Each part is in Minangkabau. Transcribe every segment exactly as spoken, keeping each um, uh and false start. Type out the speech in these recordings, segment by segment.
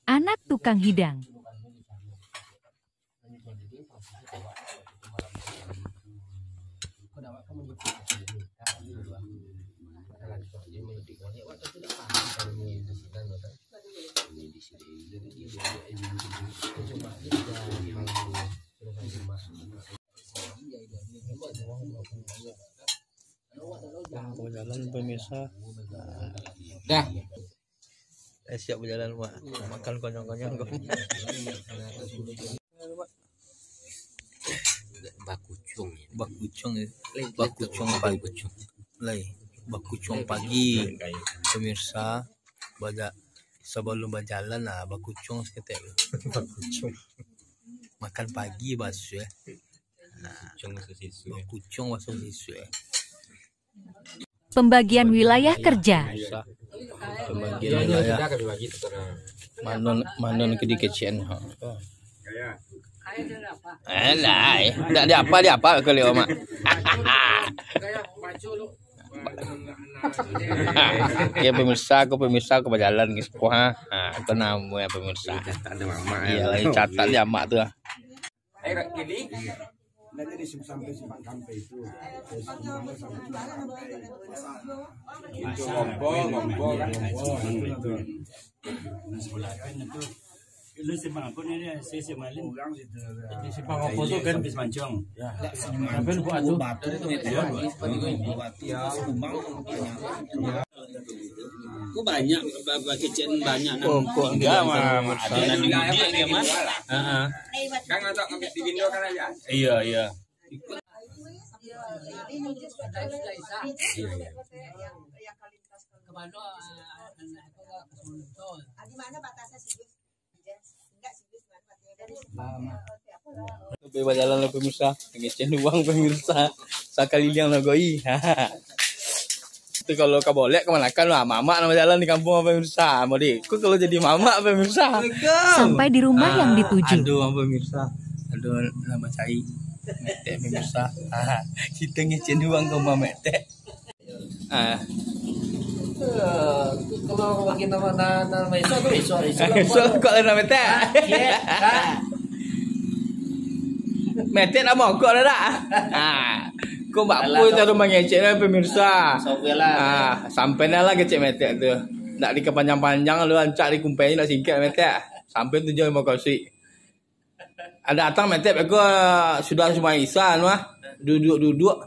Anak tukang hidang. Jalan pemirsa. Dah. Eh, siap berjalan, Mak. Makan konyang-konyang, kau. Bakucuang. Bakucuang, ya. Bakucuang pagi. Lai. Bakucuang pagi. Pemirsa, baja-, sebelum berjalan lah, bakucuang seketek. Bakucuang. Makan pagi, basu, ya. Nah, bakucuang basu sisuk, ya. Pembagian wilayah kerja. Pembagian wilayah. Manon, manon ke dikecekan. Ha. Eh, lai. Ndak diapa, diapa kau lihat, Mak. Ya, pemirsa, aku pemirsa, aku berjalan ke sekolah. Ha, aku namo ya, pemirsa. Catat dia, Mak, ya. Iya, lai catat dia, Mak tu. Ayo, kini. Nggak jadi sim-, sampai simpang kampai itu. Dari simpang sampai simpang kampai. Itu ngompol, ngompol, ngompol. Nah, sebelah kan itu. Lu simpang apa ni dia? Saya simpang lain. Orang situ. Di simpang apa tu kan bis mancung. Ya. Sampai lupa tu. Batu tu. Ya. Batu ya, rumah. Ko banyak ba-, bakecek banyak nan. Oh, ko tingga mah, ado nan diudik dia mah. Ha, ha. Kan ada ngambil di window kan aja. Iya, iya. Iya, iya. Di mana batasnya sih? Tapi bajalan lah pemirsa, ngecen uang pemirsa, sakaliliang lah goi. Itu kalau ka bolek kamanakan lah, mamak nak bajalan di kampung pemirsa. Mode, ko kalau jadi mamak pemirsa. Sampai di rumah yang dituju. Aduh, pemirsa. Aduh, nak bacai. Metek pemirsa. Kita ngecen uang ke rumah metek. Ah. Eh, kalau bagi nama, nama, nama esok tu, esok, esok lah. Esok kok lah nak metek? Ah, iya. Ah. Metek nak mogok dah tak? Ah. Kok bak pun cara mangecek lah, pemirsa. Sobel lah. Ah, sampai dah lah kecek metek tu. Nak dikepanjang-panjang lu, rancak dikumpai, nak singkat metek. Sampai tujuan lima kosik. Ado datang metek beko, sudah sumbayang Isya anu ah. Duduak-duduak.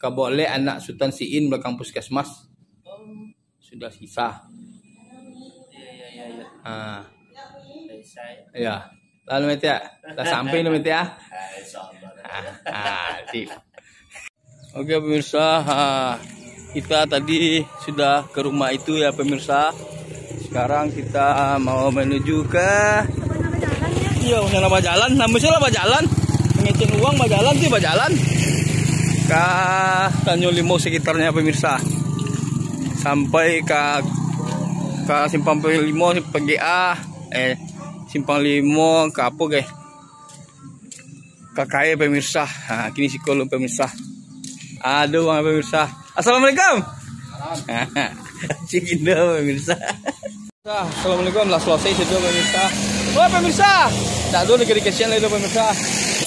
Ka bolek anak Sutan Siin balakang puskesmas. Sudah Isya. Ha. Iyo. Lalu metek, lah sampai tu metek ah. Ha, ha, sip. Oke, pemirsa, ha, kita tadi sudah ke rumah itu ya, pemirsa. Sekarang kita mau menuju ke, iya, usah lah bajalan, namun usah lah bajalan. Ngecen uang bajalan sih, bajalan. Ka Tanjung Limo sekitarnya, pemirsa. Sampai ka, ka Simpang Limo, P G A, eh, Simpang Limo, ka apo, guys? K K I pemirsa. Ha, kini siko lu pemirsa. Aduh, bang pemirsa. Assalamualaikum. Cik Indo pemirsa. Ah, assalamualaikum, lah selesai sudah pemirsa. Wah, pemirsa. Tak ada lagi dikasihan lagi pemirsa.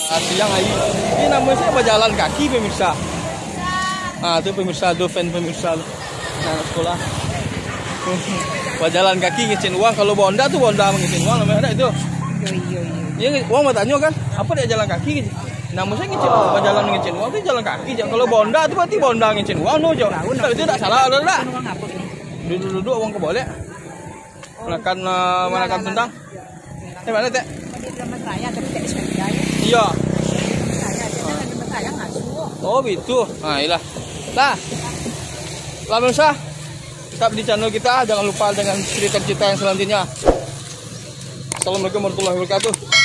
Ah, siang hari. Ini namanya saya berjalan kaki pemirsa. Ah, tu pemirsa, tu fan pemirsa tu. Anak sekolah. Bajalan kaki ngecen uang. Kalau bonda tu bonda ngecen uang namanya, ada itu. Iyo, iyo, iyo. Dia uang batanyo kan, apa dia jalan kaki? Namun saya ngecen, bajalan ngecen uang tu jalan kaki je. Kalau bonda tu berarti bonda ngecen uang tu je. Kalau itu tak salah, ada tak? Uang apa tu? Duduk-duduk uang ka bolek. Manakan, ah, manakan tendang. Eh, mana, Tek? Di dalam saya, tapi tak di saya, ya. Iya. Saya, saya dalam saya masuk. Oh, begitu. Ah, iyalah. Lah. Lah, pemirsa. Tetap di channel kita, jangan lupa dengan cerita-cerita yang selanjutnya. Assalamualaikum warahmatullahi wabarakatuh.